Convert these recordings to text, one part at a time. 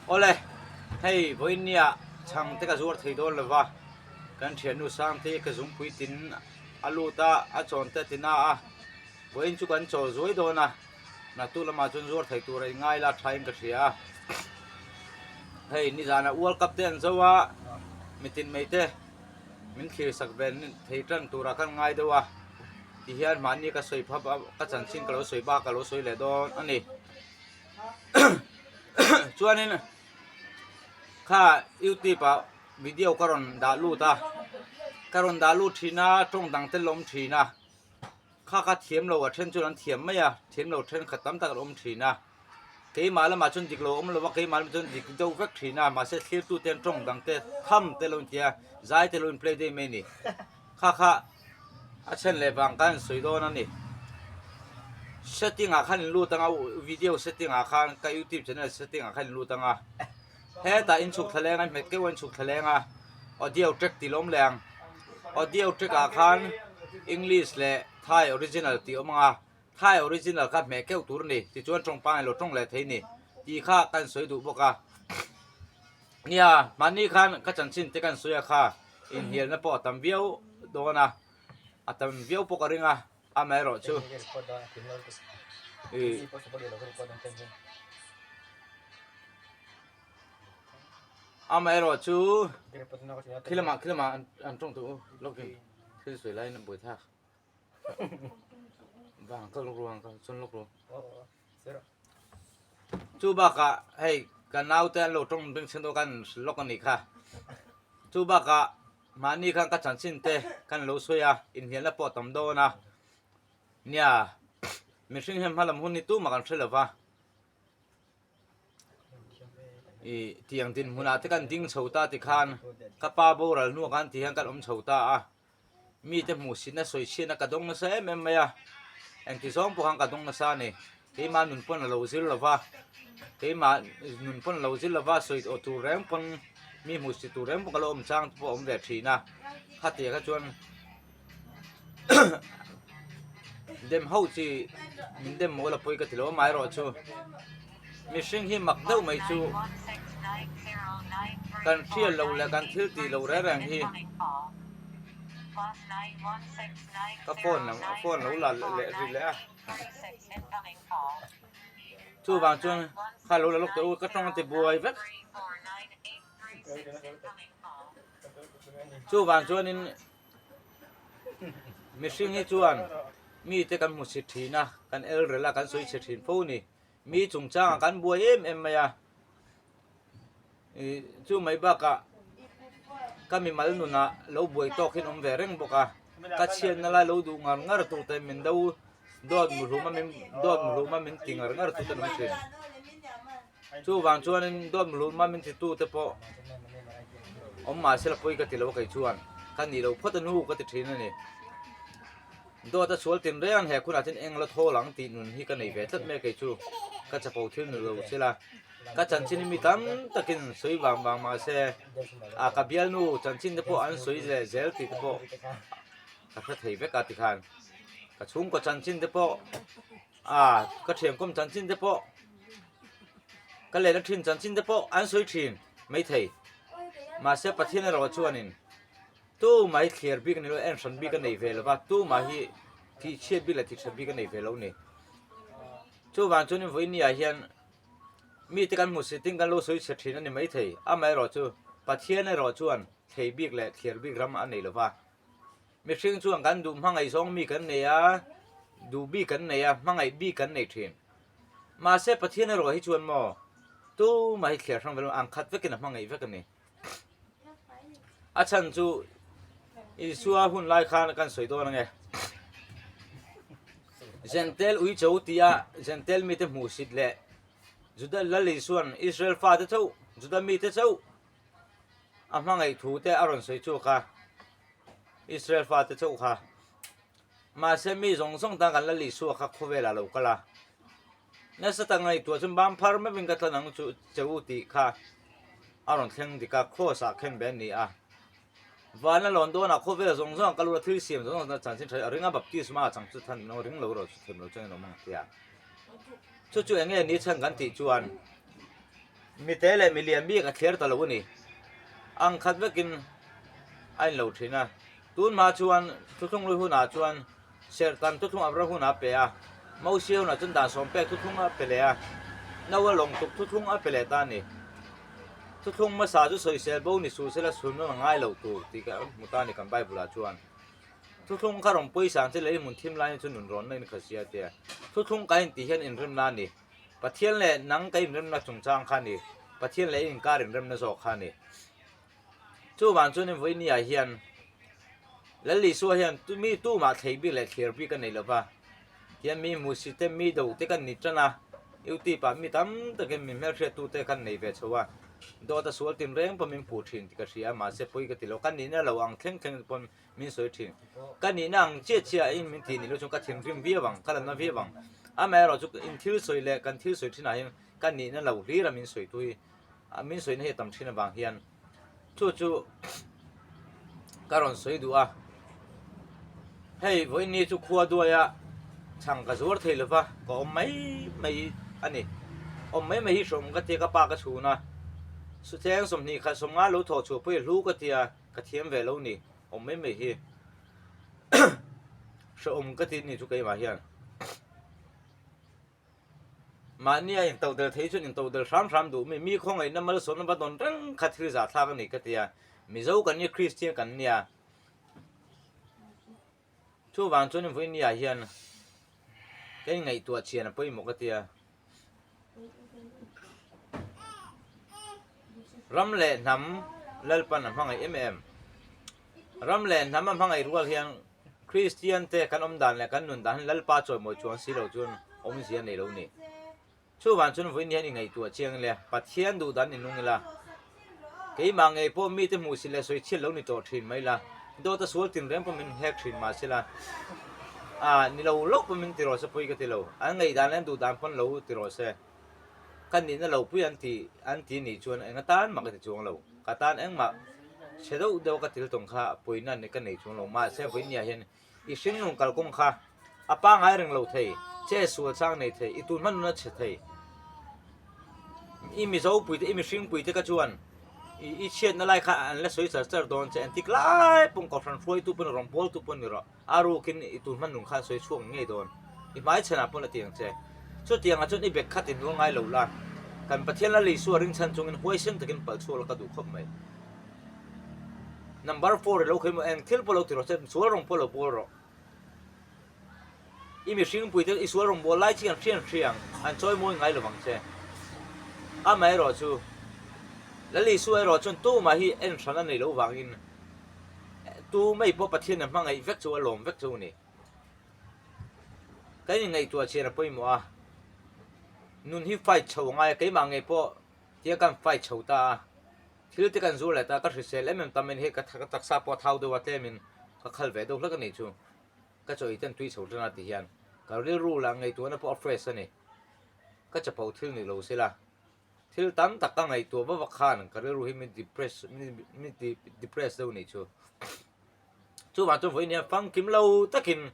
Awle, hei vawiin nia chhang te ka zuar thei dawn lo va, kan thiannu Sangte ka zungpui tin a lut a, a chawn te a ti na a, vawiin chu kan chawl zuai dawn a, naktuk lamah chuan zuar thei tur a inngai la thain ka hria a. Hei nizanah World Cup te an zo a, mitin mai te min thlir sak ve thei tan turah khan ngai deuh a, tihian mahni ka sawi phap a, ka chanchin ka lo sawi bak ka lo sawi leh dawn a ni. Chuanin kha youtube ah video ka rawn dah lut a ka rawn dah lut thin a tawng dang te la awm thin a kha kha thiam lo a then chuan an thiam mai a thiam lo thenkhat tam tak an awm thin a keimah lamah chuan dik lo a awm lo a keimah lamah chuan dik deuh vek thin a mahse thlir tu ten tawng dang te tham te lo intia zai te lo in play daih mai a ni kha kha. A chhen leh vang khan in sawi dawn a ni. Setting ah khan in lut anga video setting ah khan ka youtube channel setting ah khan in lut anga hetah in chhuk thla leng a hmet keuh a in chhuk thla leng a audio track tih lawm leh ang audio track ah khan english leh thai original tih awm anga thai original kha hmeh keuh tur a ni tichuan tawng pangai lo tawng leh thei a ni tih kha kan sawi duh bawk a. Nia, mahni khan ka chanchin te kan sawi a kha inhnialna pawh a tam viau dawn a, a tam viau pawh ka ring a, amaherawh chu ih amaherawh chu khi lamah khi lamah an tawng tawh u lawkin thil sawi laiin a buai thlak vang ka lawk ruang ka sawn lawk ruang. Chu bakah hei ka naute an lo tawng beng chhen dawn khan lawk a nih kha. Chu bakah mahni khan ka chanchin te khan lo sawi a, inhnialna pawh a tam dawn a. Nia, mihring hian hmalam hun hi tumah kan hre lo va. Ih tiang dinhmunah te kan ding chho ta tikhan ka pa boral hnuah khan tihian kan awm chho ta a. Mite hmuhsitna sawichhiatna ka dawng nasa em em mai a, engti zawng pawh khan ka dawng nasa a ni. Keimah nun pawn a lo zir lo va, keimah nun pawn a lo zir lo va, sawi aw tur reng pawn mi hmuhsit tur reng pawh ka lo awm chang te pawh a awm ve thin a, khatiang kha chuan dem ho chi min dem mawl a pawi ka ti lo amaherawhchu mihring hi mak deuh mai chu kan hriat loh leh kan thil tih loh reng reng hi ka phone lo phone lo la leh ri leh a chuvang chuan kha lo la lawk teh u ka tawng a ti buai vek chuvang chuanin mihring hi chuan mite kan hmu chhe thin a kan el rel a kan sawi chhe thin fo a ni. Mi chungchangah kan buai em em mai a, ih chu mai bakah ka mimal nunah lo buai tawk hian awm ve reng bawk a, ka chhiatna lai lo duh ngar ngar tur te min do dawt muhlum a min dawt muhlum a min ti ngar ngar tu te an awm thin. Chuvang chuanin dawt muhlum a min ti tu te pawh awm mahse la pawi ka ti lo a kei chuan ka nih loh phawt a hnu ka ti thin a ni. Dawt a sual tin reng he khunah chuan eng la thawl ang tih nun hi ka nei ve tlat mai a kei chu ka chapo thil ni lo sela ka chanchin hi mi tam takin sawi vang vang mahse a ka bialnu chanchin te pawh an sawi leh zel tih te pawh ka hre thei vek a tikhan ka chhungkaw chanchin te pawh a ka thiankawm chanchin te pawh ka lehna thin chanchin te pawh an sawi thin maithei mahse Pathian erawh chuanin. Tu mah hi thliar bik a ni lo, en hran bik a nei ve lo va, tu mah hi tih chhiat bik leh tih that bik a nei ve lo a ni. Chuvang chuanin vawiin ah hian mite kan hmu si tin kan lo sawi chhe thin a ni maithei, amaherawhchu Pathian erawh chuan thlei bik leh thliar bik ram a nei lo va. Mihring chuan kan duh hmangaih zawng mi kan nei a, duh bik kan nei a, hmangaih bik kan nei thin. Mahse Pathian erawh hi chuan maw tu mah hi thliar hrang ve lo, ang khat vekin a hmangaih vek a ni. A chhan chu Isua hun lai khan kan sawi dawn ange. Zentel uicho tia Zentel mite hmuhsit leh Juda Lal Isuan Israel fate chauh, Juda mite chauh a hmangaih thu te a rawn sawi chhuak a, Israel fate chauh kha. Mahse mi zawng zawng tan kan Lal Isua kha khawvelah lo kal a. Nasa tak ngaihtuah chuan bam phar meuhin ka tlan ang chu che u tih kha a rawn thleng dik a, Kraws ah khen ve a ni a. Van a lawn dawnah khawvel zawng zawng ka lut a, thil siam zawng zawng chanchin tha a ring a, baptisma a chang chu than lo ring lo erawh chu thiam lo chuan in awm ang tia. Chu chu eng nge ni chhan kan tih chuan. Mite leh milian bik a thliar ta lo a ni. Ang khat vekin a inlo thin a. Tun hma chuan thuthlung lui hunah chuan Serhtan thuthlung Abra hunah a pe a, Mosia hunah chuan dan sawm pek thuthlung a pe leh a, Noa lawngtuk thuthlung a pe leh ta a ni. Thuthlung hmasa chu sawisel bo ni suh sela chhun a ngai lo tur tih ka hmu ta a ni kan Bible ah chuan. Thuthlung kha rawn pawisa ang che lei hmun thim laiin chu nunrawnna in kha sia tia. Thuthlung ka intih hian inremna a ni. Pathian leh nang ka inremna chungchang kha a ni. Pathian leh i inkar inremna zawk kha a ni. Chuvang chuan in vawinia hian Lal Isua hian mi tumah thlei bik leh thlir bik a nei lo va, tihian mi hmuhsit te, mi do te kan ni tan a, YouTube ah mi tam takin min hmelhriattu te kan nei ve chho a, dawt a sual tinreng pawh min puh thin tih ka hria a, mahse pawi ka ti lo, ka nihna lo ang thleng thleng pawn min sawi thin. Ka nihna ang chiah chiah in min tih ni lo chuan ka thinrim viau ang, ka lamna viau ang. Amaherawhchu in thil sawi leh kan thil sawi thinah hian ka nihna lo hlir a min sawi tu hi a min sawina hi a tam thin avang hian chu chu ka rawn sawi duh a, hei vawiin chu khua duaia chhang ka zuar thei lova ka awm mai mai a ni, awm mai mai hi hrawm ka tia ka pa ka chhun a, cheng 20 khat 50 lo thawh chhuah pawh hi hlu ka tia ka thiam ve lo ni awm mai mai hi hreawm ka ti ni chu keimah hian. Mahni a intoh del thei chuan intoh del hram hram duh mi, mi khawngaihna malsawmna va dawn reng kha thil zah thlak a ni ka ti a, Mizo kan nia Kristian kan nia. Chuvang chuan vawinia hian ka inngaihtuah chian a pawimawh ka ti a. Ram leh hnam Lalpan a hmangaih em em. Ram leh hnam a hmangaih rual hian Kristian te kan awm dan leh kan nun dan hi Lalpa chawimawi chuang si lo chuan awmzia nei lo ni. Chuvang chuan vawiin hian i ngaihtuah chiang ila, Pathian duh dan i nung ila, keimah ngei pawh mite hmuh si leh sawi chhiat lo ni tawh thin mai la, dawt a sual tinreng pawh min hek thin mahse la, a ni lo lawk pawh min ti rawh se pawi ka ti lo, an ngaihdan leh an duh dan pawn lo ti rawh se. Ka nihna lo pui an ti an ti nih chuan eng atan mah ka ti chuang lo. Ka tan engmah chhe deuh deuh ka til tawng kha puina ni ka nei chuang lo. Mahse vawinia hian i hringnun kalkawng kha a pangngai reng lo thei, che sual chang nei thei, i tun hma nun a chhe thei. I Mizo puite, i mihring puite kha chuan i chhiatna lai kha an la sawi char char dawn che. Engtik lai pawh kohhran hruaitu pawh ni rawh, rawngbawltu pawh ni rawh. A rukin i tun hman nung khan sawi chhuak ngei dawn. I hmai chhanah pawn a ti ang che. Chutiangah chuan i bag khat in nual ngai lo la. Kan Pathian Lal Isua ring chhan chungin huaisen takin palh chhuak la ka duh khawp mai. Number four i lo khawi maw eng thil pawh lo ti rawh che, sual rawng pawh lo bawl rawh. I mihring pui te i sual rawng bawl lai chi an hrian hriang an chawi mawi ngai lovang che. Amaherawhchu Lal Isua erawh chuan tumah hi en hran a nei lo vangin Tu mai pawh Pathian a hmangaih vek chu a lawm vek chu a ni. Kan inngaihtuah chian a pawimawh a, nun hi fight chho a ngai a, keimah ngei pawh tia kan fight chho ta a, thil te kan zur leh ta a, ka hrisel em em tam in hei ka taksa pawh a thau deuh a tlemin ka khal ve deuh hlek a nih chu, ka chaw ei ten tui chho tan a ti hian ka rilru lah ngaihtuahna pawh a fresh a ni, ka chapo thil ni lo sela. Thil tam tak ka ngaihtuah va vak khan ka rilru hi min depress min ti depress deuh nih chu. Chuvang chuan vawiin hian famkim lo takin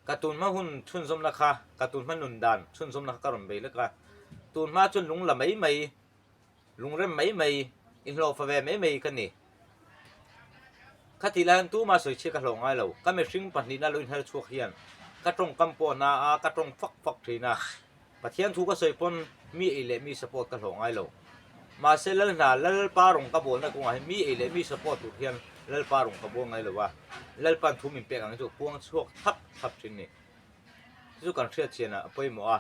ka tunhma hun chhunzawmna kha ka tunhma nun dan chhunzawmna kha ka rawn bei lek a. Tunhma chuan lung la mai mai, lungrem mai mai, inhlawhfa ve mai mai ka ni. Khatih lai hian tumah sawi chhiat ka hlawh ngai lo. Ka mihring pahnihna lo inher chhuak hian ka tawngkam pawh a na a, ka tawng fak fak thin a. Pathian thu ka sawi pawn mi ei leh mi support ka hlawh ngai lo. Mahse Lal hna Lalpa rawng ka bawlna kawngah hian mi ei leh mi support tur hian Lalpa rawng ka bawl ngai lo a, Lalpa'n thu min pek ang hi chu ka puang chhuak thlap thlap thin ni. Chu chu kan hriat chian a pawimawh a.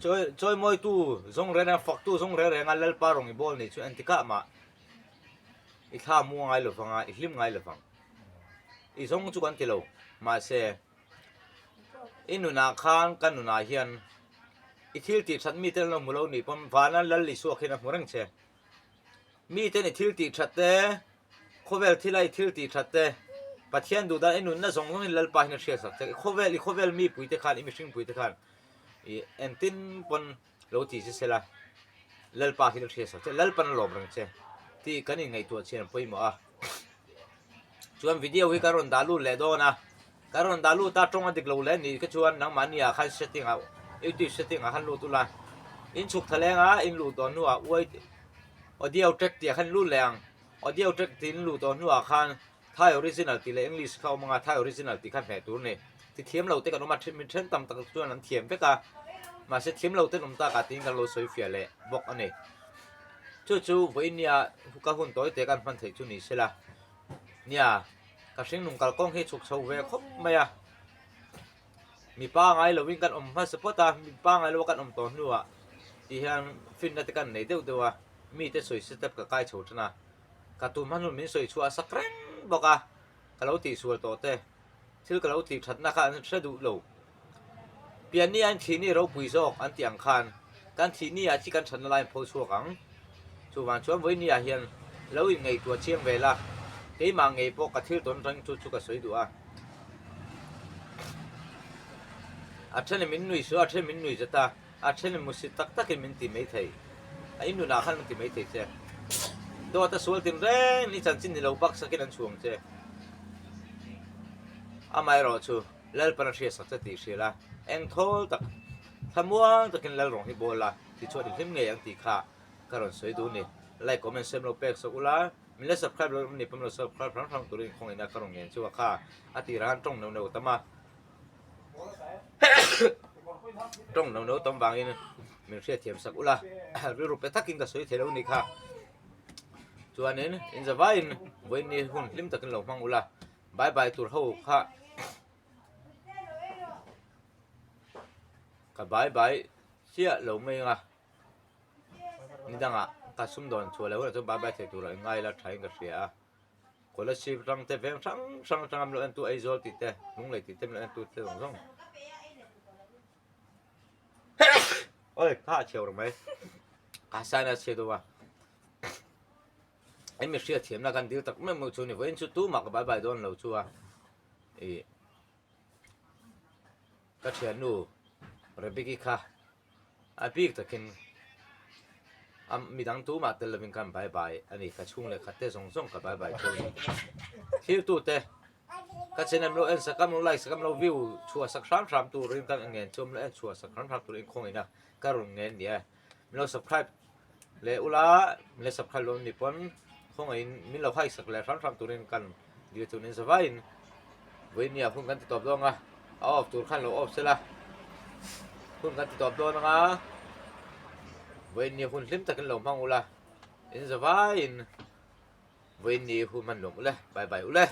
Chawi chawimawitu zawng reng reng faktu zawng reng reng a Lalpa rawng i bawl nih chu entikah mah i thla mu ngai lo vang a, i hlim ngai lo vang. I zawng chu kan ti lo. Mahse. I nunah khan ka nunah hian i thil tih that mite an lo hmu lo nih pawn vana Lal Isua khian a hmu reng che. Miten i thil tih that te, khawvel thila i thil tih that te, Pathian duh dan i nunna zawng zawngin Lalpa hian a hriatsak che. I khawvel, i khawvel mipuite khan, i mihringpuite khan i engtin pawn lo ti che sela, Lalpa hian a hriatsak che, Lalpan a lawm reng che tih kan inngaihtuah chian a pawimawh a. Chuan video hi kan rawn dah lut leh dawn a, kan rawn dah lut a tawng a dik lo leh nih kha chuan nangmahni ah khan setting ah youtube setting ah khan lut ula. In chhuk tha leng a, in luh tawh hnuah uai audio track tih ah khan in lut leh ang. Audio track tih in luh tawh hnuah khan Thai original tih leh English kha awm ang a, Thai original tih kha hmeh tur a ni. Ti thiam lo te kan awm a, mi then tam tak chuan an thiam vek a, mahse thiam lo ten awm tak ah tiin kan lo sawi fiah leh bawk a ni. Chu chu vawinia ka hun tawi te kan hman theih chu ni sela. Nia, ka hringnung kalkawng hi chhuk chho ve khawp mai a. Mi pangai lovin kan awm hmasa phawt a, mi pangai lova kan awm tawh hnuah ti hian finna te kan nei deuh deuh a, mite sawi step ka kai chho tan a, ka tum hma hnu min sawi chhuah sak reng bawk a, ka lo tihsual tawh te, thil ka lo tih thatna kha an hre duh lo. Pianni an thih ni ropui zawk an tih ang khan kan thih ni ah chi kan thatna lai an pho chhuak ang. Chuvang chuan vawiin ah hian lo inngaihtuah chiang ve la, keimah ngei pawh ka thil tawn reng chu chu ka sawi duh a. A thenin min nui suh a, a thenin min nui zet a, a thenin musit tak takin min ti mai thei. A innunah khan an ti mai thei che. Dawt a sual tin reng ni chanchin ni lo bak sakin an chhuang che. Amaherawh chu Lalpan a hriatsak che tih hria la, eng thawl tak thlamuang takin Lal rawng hi bawl la, tichuan i hlim ngei ang tih kha ka rawn sawi duh a ni. Like, comment, share lo pek sak ula, min la subscribe lo ni pawm lo subscribe hrang hrang turin khawngaihna ka rawn ngen chu a kha a tirah khan tawng neuh neuh tam a, tawng neuh neuh tam vangin min hriatthiam sak ula, rilru pe takin ka sawi thei lo ni kha. Chuanin in zavaiin vawiin hun hlim takin lo hmang ula, bye bye tur ho kha. Ka bye bye chiah lo mai ang a, ni dangah ka sumdawn chhuah leh hunah chuan bye bye thei turah i ngai la thain ka hria a, Kolasib rang te veng hrang hrang atanga min lo entu Aizawl tih te, Lunglei tih te min lo entu te zawng zawng. Oi, ka ha chheu reng mai. Ka sign a chhe deuh a. Emi hriatthiamna kan dil tak meuh meuh chu ni vawiin chu tumah ka bye bye dawn lo chu a. Ih. Ka thiannu Rebecca kha a bik takin a midang tumah tel lovin khan bye bye a ni. Ka chhung leh khat te zawng zawng ka bye bye tho a ni. Thiltute ka channel lo en sak a, lo like sak a, lo view chhuah sak hram hram turin ka ngen chu lo en chhuah sak hram hram turin khawngaihna ka rawn ngen nia. Min lo subscribe leh ula, min lo subscribe lo ni pawn khawngaihin min lo haisak leh hram hram turin kan dil chu nin zavaiin vawinia hun kan ti tawp dawn a, a off tur khan lo off sela hun kan ti tawp dawn anga vawinia hun hlim takin lo hmang ula in zavaiin vawiini hun hman nuam ule bye bye ule.